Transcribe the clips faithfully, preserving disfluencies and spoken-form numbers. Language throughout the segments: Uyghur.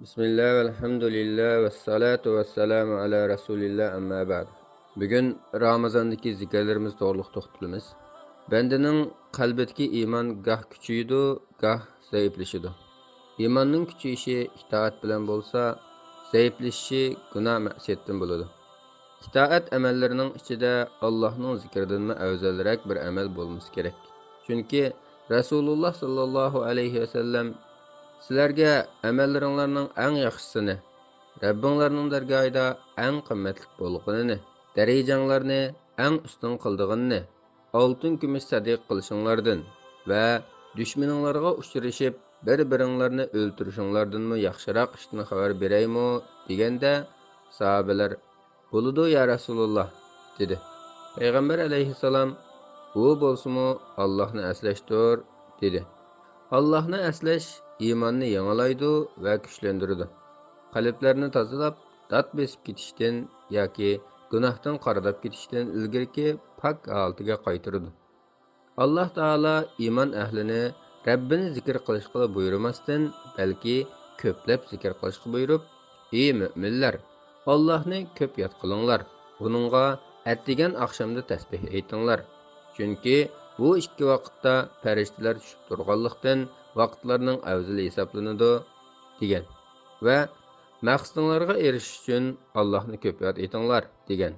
بىسمىللا، ۋەلھەمدۇلىللا، ۋەسسالاتۇ ۋەسسالامۇ ئەلا رەسۇلىللا، ئەمما بەئد. بۈگۈن رامازاندىكى زىكىرلىرىمىز توغرىلىق توختىلىمىز. بەندىنىڭ قەلبىدىكى ئىمان گاھ كۈچىيىدۇ، گاھ زەئىپلىشىدۇ. ئىماننىڭ كۈچىيىشى ئىتائەت بىلەن بولسا، زەئىپلىشىشى گۇناھ مەسىيەتتىن بولىدۇ. ئىتائەت ئەمەللىرىنىڭ ئىچىدە ئاللاھنىڭ زىكرىدىنمۇ ئەۋزەلرەك بىر ئەمەل بولمىسا كېرەك. چۈنكى رەسۇلۇللا ساللاللاھۇ ئەلەيھى ۋەسەللەم، سىلەرگە ئەمەللىرىڭلارنىڭ ئەڭ ياخشىسىنى، رەببىڭلارنىڭ دەرگاھىدا ئەڭ قىممەتلىك بولغىنىنى، دەرىجەڭلارنى ئەڭ ئۈستۈن قىلىدىغىنىنى، ئالتۇن كۈمۈش سەدىقە قىلىشىڭلاردىن ۋە دۈشمىنىڭلارغا ئۇچرىشىپ، بىر-بىرىڭلارنى ئۆلتۈرۈشۈڭلاردىنمۇ ياخشىراق ئىشتىن خەۋەر بېرەيمۇ؟ دېگەندە، ساھابىلەر، بولىدۇ، يا رەسۇلاللا، دېدى. پەيغەمبەر ئەلەيھىسسالام، بۇ بولسىمۇ ئاللاھنى ئەسلەشتۇر، دېدى. ئاللاھنى ئەسلەش ئىماننى يېڭىلايدۇ ۋە كۈچلەندۈرىدۇ. قەلبلەرنى تازىلاپ، دات بېسىپ كېتىشتىن ياكى گۇناھتىن قارىداپ كېتىشتىن ئىلگىرىكى پاك ھالىتىگە قايتۇرىدۇ. ئاللاھ تائالا ئىمان ئەھلىنى رەببىنى زىكىر قىلىشقىلا بۇيرۇماستىن، بەلكى كۆپلەپ زىكىر قىلىشقا بۇيرۇپ، ئى مۆمىنلەر، ئاللاھنى كۆپ ياد قىلىڭلار، ئۇنىڭغا ئەتىگەن ئاخشامدا تەسبىھ ئېيتىڭلار. چۈنكى بۇ ئىككى ۋاقىتتا پەرىشتىلەر چۈشۈپ تۇرغانلىقتىن، ۋاقىتلارنىڭ ئەۋزىلى ھېسابلىنىدۇ، دېگەن. ۋە مەقسىتىڭلارغا ئېرىشىش ئۈچۈن ئاللاھنى كۆپ ياد ئېتىڭلار، دېگەن.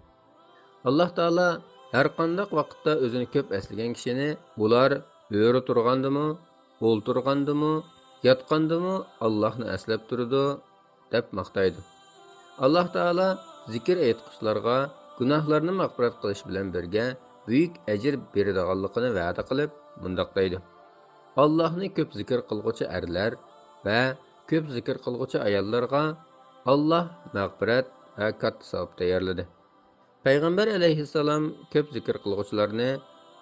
ئاللاھ تائالا ھەرقانداق ۋاقىتتا ئۆزىنى كۆپ ئەسلىگەن كىشىنى، ئۇلار ھۆرە تۇرغاندىمۇ، ئولتۇرغاندىمۇ، ياتقاندىمۇ ئاللاھنى ئەسلەپ تۇرىدۇ، دەپ ماختايدۇ. ئاللاھ تائالا زىكىر ئېيتقۇچىلارغا گۇناھلارنى مەغپىرەت قىلىش بىلەن بىرگە بۈيۈك ئەجىر بېرىدىغانلىقىنى ۋەدە قىلىپ، مۇنداق دەيدۇ: ئاللاھنى كۆپ زىكىر قىلغۇچى ئەرلەر ۋە كۆپ زىكىر قىلغۇچى ئاياللارغا ئاللاھ مەغپىرەت ۋە كاتتا ساۋاب تەييارلىدى. پەيغەمبەر ئەلەيھىسسالام كۆپ زىكىر قىلغۇچىلارنى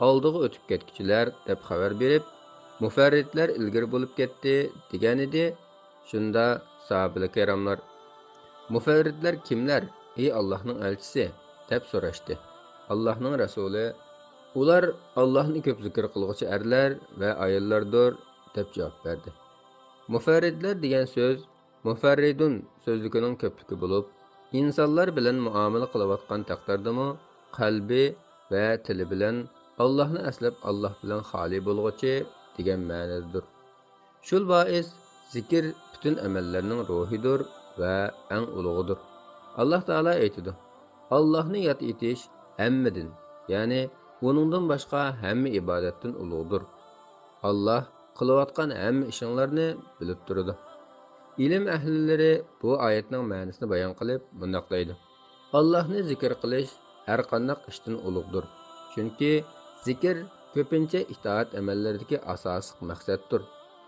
ئالدىغا ئۆتۈپ كەتكۈچىلەر دەپ خەۋەر بېرىپ، مۇفەررىدلەر ئىلگىرى بولۇپ كەتتى، دېگەنىدى. شۇندا ساھابىلەر كىراملار، مۇفەررىدلەر كىملەر، ئى ئاللاھنىڭ ئەلچىسى؟ دەپ سوراشتى. ئاللاھنىڭ رەسۇلى، ئۇلار ئاللاھنى كۆپ زىكىر قىلغۇچى ئەرلەر ۋە ئاياللاردۇر، دەپ جاۋاب بەردى. مۇفەررىدلەر دېگەن سۆز مۇفەررىدۇن سۆزلۈكىنىڭ كۆپلۈكى بولۇپ، ئىنسانلار بىلەن مۇئامىلە قىلىۋاتقان تەقدىردىمۇ قەلبى ۋە تىلى بىلەن ئاللاھنى ئەسلەپ، ئاللاھ بىلەن خالىي بولغۇچى دېگەن مەنىدىدۇر. شۇ بائىس، زىكىر پۈتۈن ئەمەللەرنىڭ روھىدۇر ۋە ئەڭ ئۇلۇغىدۇر. ئاللاھ تائالا ئېيتىدۇ: ئاللاھنى ياد ئېتىش ھەممىدىن، يەنى ئۇنىڭدىن باشقا ھەممە ئىبادەتتىن ئۇلۇغدۇر. ئاللاھ قىلىۋاتقان ھەممە ئىشىڭلارنى بىلىپ تۇرىدۇ. ئىلىم ئەھلىلىرى بۇ ئايەتنىڭ مەنىسىنى بايان قىلىپ مۇنداق دەيدۇ: ئاللاھنى زىكىر قىلىش ھەرقانداق ئىشتىن ئۇلۇغدۇر. چۈنكى زىكىر كۆپىنچە ئىتائەت ئەمەللىرىدىكى ئاساسلىق مەقسەتتۇر.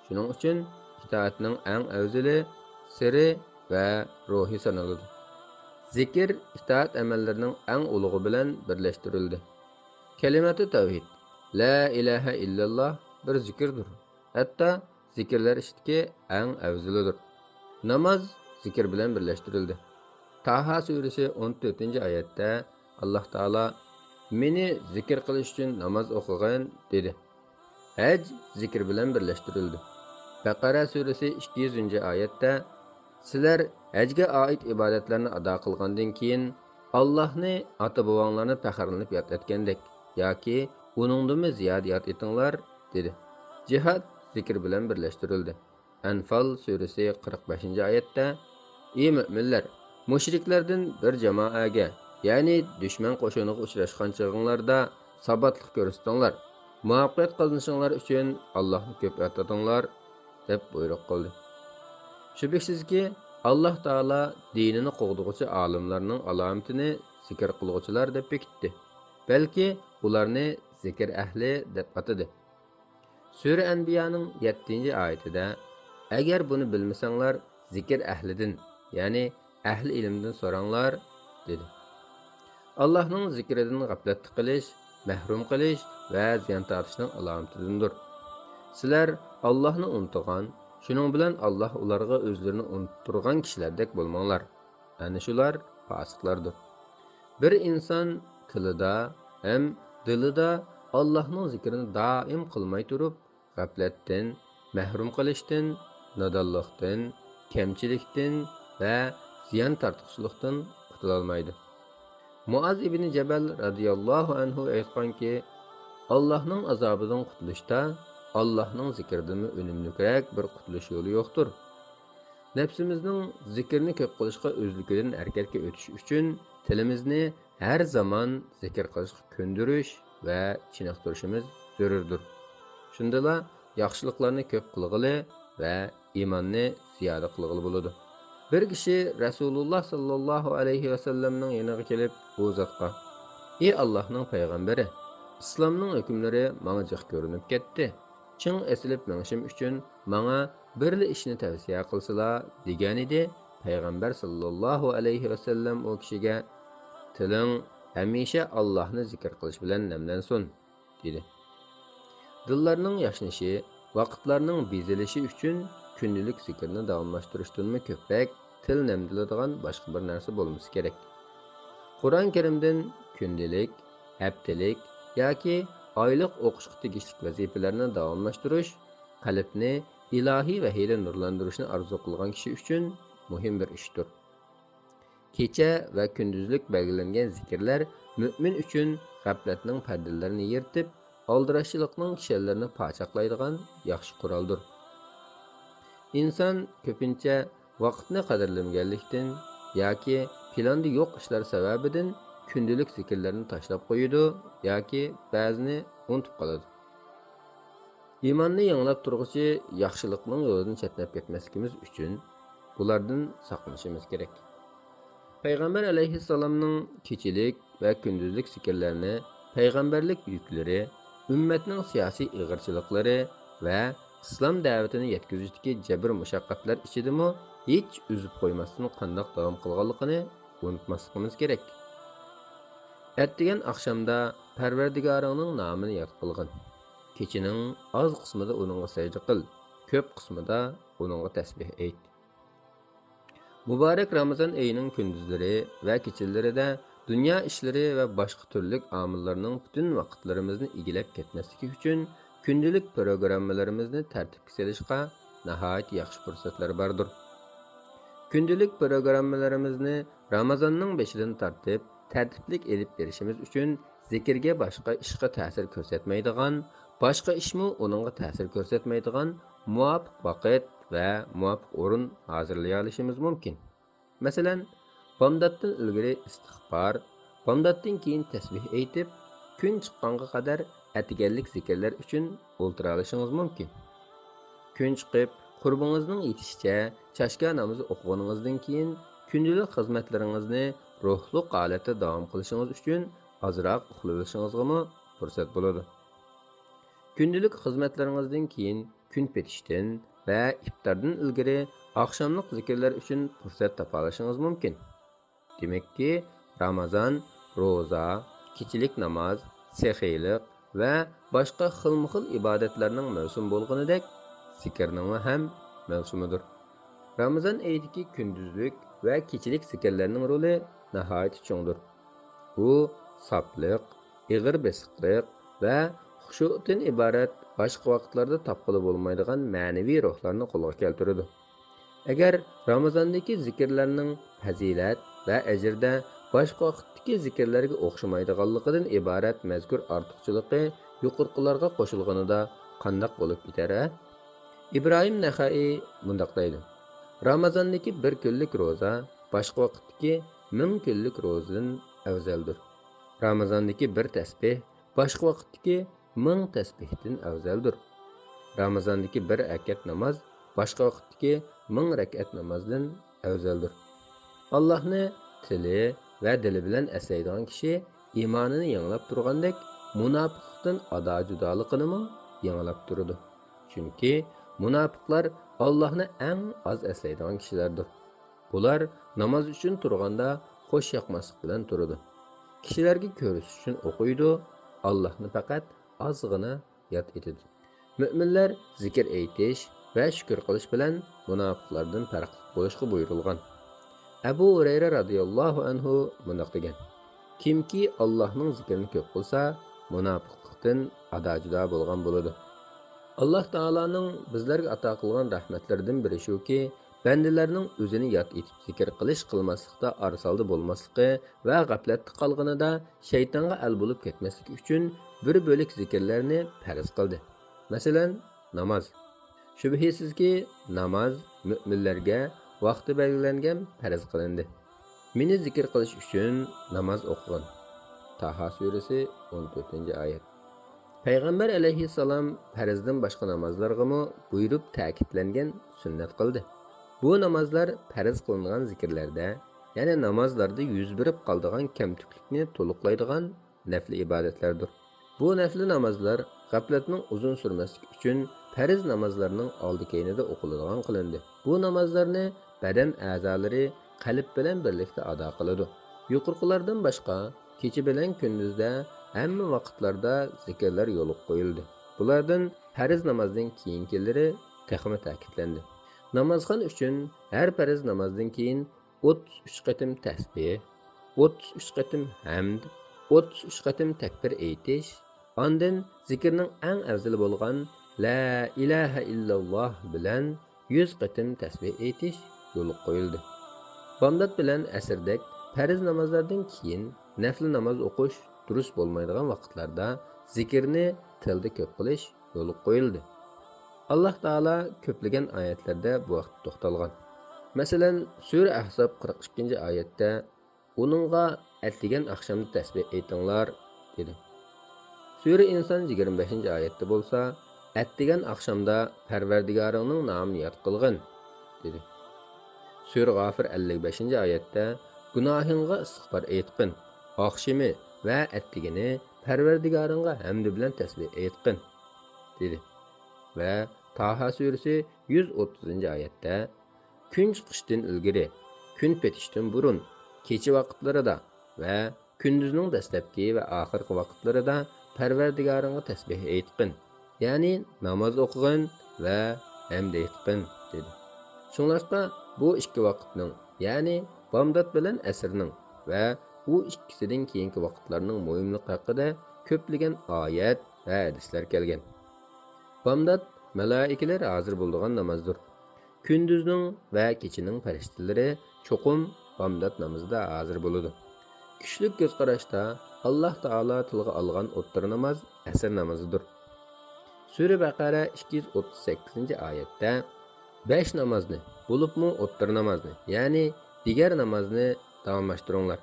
شۇنىڭ ئۈچۈن ئىتائەتنىڭ ئەڭ ئەۋزىلى، سىرى ۋە روھى سانىلىدۇ. زىكىر ئىتائەت ئەمەللىرىنىڭ ئەڭ ئۇلۇغى بىلەن بىرلەشتۈرۈلدى. كەلىمەتۇ تەۋھىد، لا ئىلاھە ئىللەللا، بىر زىكىردۇر. ھەتتا زىكىرلەر ئىچىدىكى ئەڭ ئەۋزىلىدۇر. ناماز زىكىر بىلەن بىرلەشتۈرۈلدى. تاھا سۈرىسى ئون تۆتىنچى ئايەتتە ئاللاھ تائالا، مېنى زىكىر قىلىش ئۈچۈن ناماز ئوقۇغىن، دېدى. ھەج زىكىر بىلەن بىرلەشتۈرۈلدى. بەقەرە سۈرىسى ئىككى يۈزىنچى ئايەتتە، سىلەر ھەجگە ئائىت ئىبادەتلەرنى ئادا قىلغاندىن كېيىن، ئاللاھنى ئاتا-بوۋاڭلارنى پەخىرلىنىپ ياد ئەتكەندەك ياكى ئۇنىڭدىنمۇ زىيادە ياد ئېتىڭلار، دېدى. جىھاد زىكىر بىلەن بىرلەشتۈرۈلدى. ئەنفال سۈرىسى قىرىق بەشىنچى ئايەتتە، ئى مۆمىنلەر، مۇشرىكلەردىن بىر جامائەگە، يەنى دۈشمەن قوشۇنىغا ئۇچراشقان چېغىڭلاردا ساباتلىق كۆرسىتىڭلار، مۇۋەپپەقىيەت قازىنىشىڭلار ئۈچۈن ئاللاھنى كۆپ ياد ئېتىڭلار، دەپ بۇيرۇق قىلدى. شۈبھىسىزكى، ئاللاھ تائالا دىنىنى قوغدىغۇچى ئالىملارنىڭ ئالامىتىنى زىكىر قىلغۇچىلار دەپ بېكىتتى. بەلكى ئۇلارنى زىكىر ئەھلى دەپ ئاتىدى. سۈرە ئەنبىيانىڭ يەتتىنچى ئايىتىدە، ئەگەر بۇنى بىلمىسەڭلار، زىكىر ئەھلىدىن، يەنى ئەھلى ئىلىمدىن سوراڭلار، دېدى. ئاللاھنىڭ زىكرىدىن غەپلەتتە قېلىش، مەھرۇم قېلىش ۋە زىيان تارتىشنىڭ ئالامىتىدىندۇر. سىلەر ئاللاھنى ئۇنتۇغان، شۇنىڭ بىلەن ئاللاھ ئۇلارغا ئۆزلىرىنى ئۇنتتۇرغان كىشىلەردەك بولماڭلار. ئەنە شۇلار پاسىقلاردۇر. بىر ئىنسان تىلىدا ھەم دىلىدا ئاللاھنىڭ زىكرىنى دائىم قىلماي تۇرۇپ، غەپلەتتىن، مەھرۇم قېلىشتىن، نادانلىقتىن، كەمچىلىكتىن ۋە زىيان تارتقۇچىلىقتىن قۇتۇلالمايدۇ. مۇئاز ئىبنى جەبەل رەزىياللاھۇ ئەنھۇ ئېيتقانكى، ئاللاھنىڭ ئازابىدىن قۇتۇلۇشتا ئاللاھنىڭ زىكرىدىنمۇ ئۈنۈملۈكرەك بىر قۇتۇلۇش يولى يوقتۇر. نەپسىمىزنىڭ زىكىرنى كۆپ قىلىشقا ئۆزلۈكىدىن ھەرىكەتكە ئۆتۈش ئۈچۈن تىلىمىزنى ھەر زامان زىكىر قىلىشقا كۆندۈرۈش ۋە چېنىقتۇرۇشىمىز زۆرۈردۇر. شۇندىلا ياخشىلىقلارنى كۆپ قىلغىلى ۋە ئىماننى زىيادە قىلغىلى بولىدۇ. بىر كىشى رەسۇلۇللا ساللاللاھۇ ئەلەيھى ۋەسەللەمنىڭ يېنىغا كېلىپ، ئۇ زاتقا، ئى ئاللاھنىڭ پەيغەمبىرى، ئىسلامنىڭ ھۆكۈملىرى ماڭا جىق كۆرۈنۈپ كەتتى. چىڭ ئېسىلىپ مېڭىشىم ئۈچۈن ماڭا بىرلا ئىشنى تەۋسىيە قىلسىلا، دېگەنىدى. پەيغەمبەر ساللاللاھۇ ئەلەيھى ۋەسەللەم ئۇ كىشىگە، تىلىڭ ھەمىشە ئاللاھنى زىكىر قىلىش بىلەن نەملەنسۇن، دېدى. دىللارنىڭ ياشنىشى، ۋاقىتلارنىڭ بېزىلىشى ئۈچۈن كۈندىلىك زىكىرنى داۋاملاشتۇرۇشتىنمۇ كۆپرەك تىل نەمدىلىدىغان باشقا بىر نەرسە بولمىسا كېرەك. قۇرئان كەرىمدىن كۈندىلىك، ھەپتىلىك ياكى ئايلىق ئوقۇشقا تېگىشلىك ۋەزىپىلەرنى داۋاملاشتۇرۇش قەلبنى ئىلاھىي ۋەھىيدە نۇرلاندۇرۇشنى ئارزۇ قىلغان كىشى ئۈچۈن مۇھىم بىر ئىشتۇر. كېچە ۋە كۈندۈزلۈك بەلگىلەنگەن زىكىرلەر مۆمىن ئۈچۈن غەپلەتنىڭ پەردىلىرىنى يىرتىپ، ئالدىراشچىلىقنىڭ كىشەنلىرىنى پاچاقلايدىغان ياخشى قورالدۇر. ئىنسان كۆپىنچە ۋاقىتنى قەدىرلىمىگەنلىكتىن ياكى پىلاندا يوق ئىشلار سەۋەبىدىن كۈندىلىك زىكىرلەرنى تاشلاپ قويىدۇ ياكى بەزىنى ئۇنتۇپ قالىدۇ. ئىماننى يېڭىلاپ تۇرغۇچى ياخشىلىقنىڭ يولىدىن چەتنەپ كەتمەسلىكىمىز ئۈچۈن بۇلاردىن ساقلىنىشىمىز كېرەك. پەيغەمبەر ئەلەيھىسسالامنىڭ كېچىلىك ۋە كۈندۈزلۈك زىكىرلەرنى، پەيغەمبەرلىك يۈكلىرى، ئۈممەتنىڭ سىياسىي ئېغىرچىلىقلىرى ۋە ئىسلام دەۋىتىنى يەتكۈزۈشتىكى جەبىر-مۇشەققەتلەر ئىچىدىمۇ ھېچ ئۈزۈپ قويماستىن قانداق داۋام قىلغانلىقىنى ئۇنتۇماسلىقىمىز كېرەك. ئەتىگەن ئاخشامدا پەرۋەردىگارىڭنىڭ نامىنى ياد قىلغىن. كېچىنىڭ ئاز قىسمىدا ئۇنىڭغا سەجدە قىل، كۆپ قىسمىدا ئۇنىڭغا تەسبىھ ئېيت. مۇبارەك رامىزان ئېيىنىڭ كۈندۈزلىرى ۋە كېچىلىرىدە دۇنيا ئىشلىرى ۋە باشقا تۈرلۈك ئامىللارنىڭ پۈتۈن ۋاقىتلىرىمىزنى ئىگىلەپ كەتمەسلىكى ئۈچۈن كۈندىلىك پروگراممىلىرىمىزنى تەرتىپكە سېلىشقا ناھايىتى ياخشى پۇرسەتلەر باردۇر. كۈندىلىك پروگراممىلىرىمىزنى رامىزاننىڭ بېشىدىن تارتىپ تەرتىپلىك ئېلىپ بېرىشىمىز ئۈچۈن زىكىرگە باشقا ئىشقا تەسىر كۆرسەتمەيدىغان، باشقا ئىشمۇ ئۇنىڭغا تەسىر كۆرسەتمەيدىغان مۇۋاپىق ۋاقىت ۋە مۇۋاپىق ئورۇن ھازىرلىيالىشىمىز مۇمكىن. مەسىلەن، بامداتتىن ئىلگىرى ئىستىغپار، بامداتتىن كېيىن تەسبىھ ئېيتىپ، كۈن چىققانغا قەدەر ئەتىگەنلىك زىكىرلەر ئۈچۈن ئولتۇرالىشىڭىز مۇمكىن. كۈن چىقىپ، قۇربىڭىزنىڭ يېتىشىچە چاشكا نامىزى ئوقۇغىنىڭىزدىن كېيىن كۈندىلىك خىزمەتلىرىڭىزنى روھلۇق ھالەتتە داۋام قىلىشىڭىز ئۈچۈن ئازراق ئۇخلىۋېلىشىڭىزغىمۇ پۇرسەت بولىدۇ. كۈندىلىك خىزمەتلىرىڭىزدىن كېيىن كۈن پېتىشتىن ۋە ئىپتاردىن ئىلگىرى ئاخشاملىق زىكىرلەر ئۈچۈن پۇرسەت تاپالىشىڭىز مۇمكىن. دېمەككى، رامازان روزا، كېچىلىك ناماز، سېخىيلىق ۋە باشقا خىلمۇخىل ئىبادەتلەرنىڭ مەۋسۇمى بولغىنىدەك، زىكىرنىڭمۇ ھەم مەۋسۇمىدۇر. رامىزان ئېيىدىكى كۈندۈزلۈك ۋە كېچىلىك زىكىرلەرنىڭ رولى ناھايىتى چوڭدۇر. ئۇ ساپلىق، ئېغىر بېسىقلىق ۋە خۇشۇئتىن ئىبارەت باشقا ۋاقىتلاردا تاپقىلى بولمايدىغان مەنىۋى روھلارنى قولغا كەلتۈرىدۇ. ئەگەر رامىزاندىكى زىكىرلەرنىڭ پەزىلەت ۋە ئەجرىدە باشقا ۋاقىتتىكى زىكىرلەرگە ئوخشىمايدىغانلىقىدىن ئىبارەت مەزكۇر ئارتۇقچىلىقى يۇقىرىقىلارغا قوشۇلغىنىدا قانداق بولۇپ كېتەر ھە؟ ئىبراھىم نەخەئىي مۇنداق دەيدۇ، رامىزاندىكى بىر كۈنلۈك روزا باشقا ۋاقىتتىكى مىڭ كۈنلۈك روزىدىن ئەۋزەلدۇر. رامىزاندىكى بىر تەسبىھ باشقا ۋاقىتتىكى مىڭ تەسبىھتىن ئەۋزەلدۇر. رامىزاندىكى بىر رەكەت ناماز باشقا ۋاقىتتىكى مىڭ رەكەت نامازدىن ئەۋزەلدۇر. ئاللاھنى تىلى ۋە دىلى بىلەن ئەسلەيدىغان كىشى ئىمانىنى يېڭىلاپ تۇرغاندەك، مۇناپىقلىقتىن ئادا-جۇدالىقىنىمۇ يېڭىلاپ تۇرىدۇ. چۈنكى مۇناپىقلار ئاللاھنى ئەڭ ئاز ئەسلەيدىغان كىشىلەردۇر. بۇلار ناماز ئۈچۈن تۇرغاندا خوش ياقماسلىق بىلەن تۇرىدۇ. كىشىلەرگە كۆرسىتىش ئۈچۈن ئوقۇيدۇ، ئاللاھنى پەقەت ئازغىنا ياد ئېتىدۇ. مۆمىنلەر زىكىر ئېيتىش ۋە شۈكۈر قىلىش بىلەن مۇناپىقلاردىن پەرقلىق بولۇشقا بۇيرۇلغان. ئەبۇ ھۇرەيرە رازىياللاھۇ ئەنھۇ مۇنداق دېگەن، كىمكى ئاللاھنىڭ زىكرىنى كۆپ قىلسا، مۇناپىقلىقتىن ئادا-جۇدا بولغان بولىدۇ. ئاللاھ تائالانىڭ بىزلەرگە ئاتا قىلغان رەھمەتلىرىدىن بىرى شۇكى، بەندىلەرنىڭ ئۆزىنى ياد ئېتىپ زىكىر قىلىش-قىلماسلىقتا ئارىسالدى بولماسلىقى ۋە غەپلەتتە قالغىنىدا شەيتانغا ئەل بولۇپ كەتمەسلىكى ئۈچۈن بىر بۆلەك زىكىرلەرنى پەرز قىلدى. مەسىلەن، ناماز. شۈبھىسىزكى، ناماز مۆمىنلەرگە ۋاقتى بەلگىلەنگەن پەرز قىلىندى. مېنى زىكىر قىلىش ئۈچۈن ناماز ئوقۇغىن. تاھا سۈرىسى، ئون تۆتىنچى ئايەت. پەيغەمبەر ئەلەيھىسسالام پەرزدىن باشقا نامازلارغىمۇ بۇيرۇپ تەكىتلەنگەن سۈننەت قىلدى. بۇ نامازلار پەرز قىلىنغان زىكىرلەردە، يەنى نامازلاردا يۈز بېرىپ قالىدىغان كەمتۈكلۈكنى تولۇقلايدىغان نەپلى ئىبادەتلەردۇر. بۇ نەپلى نامازلار غەپلەتنىڭ ئۇزۇن سۈرمەسلىكى ئۈچۈن پەرز نامازلارنىڭ ئالدى-كەينىدە ئوقۇلىدىغان قىلىندى. بۇ نامازلارنى بەدەن ئەزالىرى قەلب بىلەن بىرلىكتە ئادا قىلىدۇ. يۇقىرىقىلاردىن باشقا، كېچە بىلەن كۈندۈزدە ھەممە ۋاقىتلاردا زىكىرلەر يولغا قويۇلدى. بۇلاردىن پەرز نامازدىن كېيىنكىلىرى تېخىمۇ تەكىتلەندى. نامازخان ئۈچۈن ھەر پەرز نامازدىن كېيىن ئوتتۇز ئۈچ قېتىم تەسبىھ، ئوتتۇز ئۈچ قېتىم ھەمد، ئوتتۇز ئۈچ قېتىم تەكبىر ئېيتىش، ئاندىن زىكىرنىڭ ئەڭ ئەۋزىلى بولغان لا ئىلاھە ئىللاللاھ بىلەن يۈز قېتىم تەسبىھ ئېيتىش يولغا قويۇلدى. بامدات بىلەن ئەسىردەك پەرز نامازلاردىن كېيىن نەپلى ناماز ئوقۇش دۇرۇس بولمايدىغان ۋاقىتلاردا زىكىرنى تىلدا كۆپ قىلىش يولغا قويۇلدى. ئاللاھ تائالا كۆپلىگەن ئايەتلەردە بۇ ھەقتە توختالغان. مەسىلەن، سۈرە ئەھزاب قىرىق ئىككىنچى ئايەتتە، ئۇنىڭغا ئەتىگەن ئاخشامدا تەسبىھ ئېيتىڭلار، دېدى. سۈرە ئىنسان يىگىرمە بەشىنچى ئايەتتە بولسا، ئەتىگەن ئاخشامدا پەرۋەردىگارىڭنىڭ نامىنى ياد قىلغىن، دېدى. سۈرە غافىر ئەللىك بەشىنچى ئايەتتە، گۇناھىڭغا ئىستىغپار ئېيتقىن، ئاخشىمى ۋە ئەتىگىنى پەرۋەردىگارىڭغا ھەمدى بىلەن تەسبىھ ئېيتقىن، دېدى. ۋە تاھا سۈرىسى يۈز ئوتتۇزىنچى ئايەتتە، كۈن چىقىشتىن ئىلگىرى، كۈن پېتىشتىن بۇرۇن، كېچە ۋاقىتلىرىدا ۋە كۈندۈزنىڭ دەسلەپكى ۋە ئاخىرقى ۋاقىتلىرىدا پەرۋەردىگارىڭغا تەسبىھ ئېيتقىن، يەنى ناماز ئوقۇغىن ۋە ھەمد ئېيتقىن، دېدى. شۇڭلاشقا بۇ ئىككى ۋاقىتنىڭ، يەنى بامدات بىلەن ئەسىرنىڭ ۋە ئۇ ئىككىسىدىن كېيىنكى ۋاقىتلارنىڭ مۇھىملىقى ھەققىدە كۆپلىگەن ئايەت ۋە ھەدىسلەر كەلگەن. بامدات مالائىكىلەر ھازىر بولىدىغان نامازدۇر. كۈندۈزنىڭ ۋە كېچىنىڭ پەرىشتىلىرى چوقۇم بامدات نامىزىدا ھازىر بولىدۇ. كۈچلۈك كۆز قاراشتا، ئاللاھ تائالا تىلغا ئالغان ئوتتۇرا ناماز ئەسىر نامىزىدۇر. سۈرە بەقەرە ئىككى يۈز ئوتتۇز سەككىزىنچى ئايەتتە، بەش نامازنى، بولۇپمۇ ئوتتۇرا نامازنى، يەنى دىگەر نامازنى داۋاملاشتۇرۇڭلار.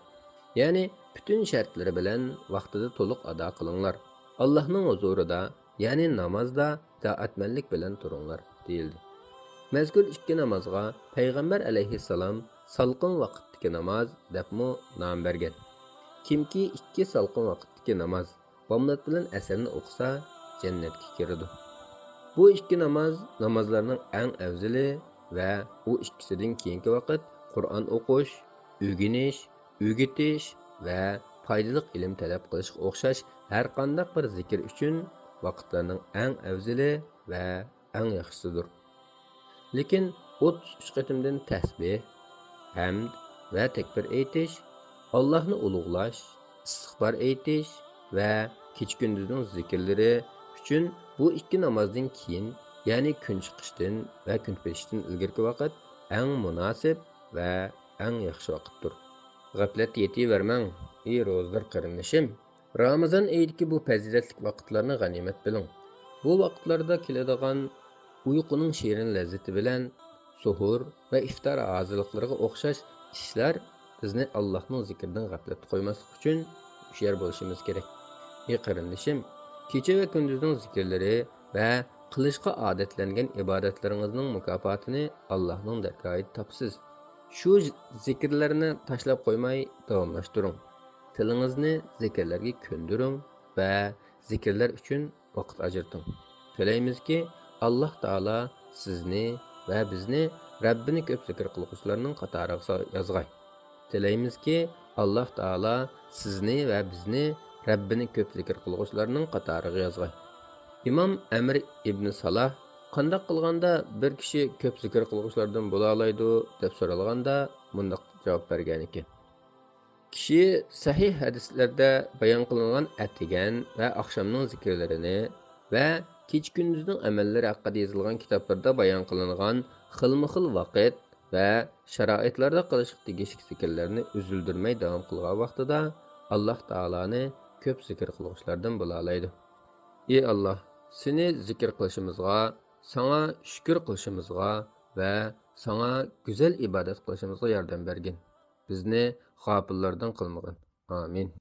يەنى پۈتۈن شەرتلىرى بىلەن ۋاقتىدا تولۇق ئادا قىلىڭلار. ئاللاھنىڭ ھۇزۇرىدا، يەنى نامازدا ئىتائەتمەنلىك بىلەن تۇرۇڭلار، دېيىلدى. مەزكۇر ئىككى نامازغا پەيغەمبەر ئەلەيھىسسالام سالقىن ۋاقىتتىكى ناماز دەپمۇ نام بەرگەن. كىمكى ئىككى سالقىن ۋاقىتتىكى ناماز، بامدات بىلەن ئەسىرنى ئوقۇسا، جەننەتكە كىرىدۇ. بۇ ئىككى ناماز نامازلارنىڭ ئەڭ ئەۋزىلى ۋە ئۇ ئىككىسىدىن كېيىنكى ۋاقىت قۇرئان ئوقۇش، ئۆگىنىش، ئۆگىتىش ۋە پايدىلىق ئىلىم تەلەپ قىلىشقا ئوخشاش ھەرقانداق بىر زىكىر ئۈچۈن ۋاقىتلارنىڭ ئەڭ ئەۋزىلى ۋە ئەڭ ياخشىسىدۇر. لېكىن ئوتتۇز ئۈچ قېتىمدىن تەسبىھ، ھەمد ۋە تەكبىر ئېيتىش، ئاللاھنى ئۇلۇغلاش، ئىستىغپار ئېيتىش ۋە كېچە-كۈندۈزنىڭ زىكىرلىرى ئۈچۈن بۇ ئىككى نامازدىن كېيىن، يەنى كۈن چىقىشتىن ۋە كۈن پېتىشتىن ئىلگىرىكى ۋاقىت ئەڭ مۇناسىپ ۋە ئەڭ ياخشى ۋاقىتتۇر. غەپلەتتە يېتىۋەرمەڭ، ئەي روزىدار قېرىندىشىم! رامىزان ئېيىدىكى بۇ پەزىلەتلىك ۋاقىتلارنى غەنىيمەت بىلىڭ. بۇ ۋاقىتلاردا كېلىدىغان ئۇيقۇنىڭ شېرىن لەززىتى بىلەن سوھۇر ۋە ئىفتار ھازىرلىقلىرىغا ئوخشاش ئىشلار بىزنى ئاللاھنىڭ زىكرىدىن غەپلەتتە قويماسلىق ئۈچۈن ھوشيار بولۇشىمىز كېرەك. ئەي قېرىندىشىم، كېچە ۋە كۈندۈزنىڭ زىكىرلىرى ۋە قىلىشقا ئادەتلەنگەن ئىبادەتلىرىڭىزنىڭ مۇكاپاتىنى ئاللاھنىڭ دەرگاھىدا تاپىسىز. شۇ زىكىرلەرنى تاشلاپ قويماي داۋاملاشتۇرۇڭ. تىلىڭىزنى زىكىرلەرگە كۆندۈرۈڭ ۋە زىكىرلەر ئۈچۈن ۋاقىت ئاجرىتىڭ. تىلەيمىزكى، ئاللاھ تائالا سىزنى ۋە بىزنى رەببىنى كۆپ زىكىر قىلغۇچىلارنىڭ قاتارىغا يازغاي. تىلەيمىزكى، ئاللاھ تائالا سىزنى ۋە بىزنى رەببىنى كۆپ زىكىر قىلغۇچىلارنىڭ قاتارىغا يازغاي. ئىمام ئەمىر ئىبنى سالاھ قانداق قىلغاندا بىر كىشى كۆپ زىكىر قىلغۇچىلاردىن بولالايدۇ دەپ سورالغاندا مۇنداق جاۋاب بەرگەنىكەن. كىشى سەھىھ ھەدىسلەردە بايان قىلىنغان ئەتىگەن ۋە ئاخشامنىڭ زىكىرلىرىنى ۋە كېچە-كۈندۈزنىڭ ئەمەللىرى ھەققىدە يېزىلغان كىتابلاردا بايان قىلىنغان خىلمۇ خىل ۋاقىت ۋە شارائىتلاردا قىلىشقا تېگىشلىك زىكىرلەرنى ئۈزۈلدۈرمەي داۋام قىلغان ۋاقتىدا، ئاللاھ تائالانى كۆپ زىكىر قىلغۇچىلاردىن بولالايدۇ. ئى ئاللاھ، سېنى زىكىر قىلىشىمىزغا، ساڭا شۈكۈر قىلىشىمىزغا ۋە ساڭا گۈزەل ئىبادەت قىلىشىمىزغا ياردەم بەرگىن. بىزنى غاپىللاردىن قىلمىغىن. ئامىن.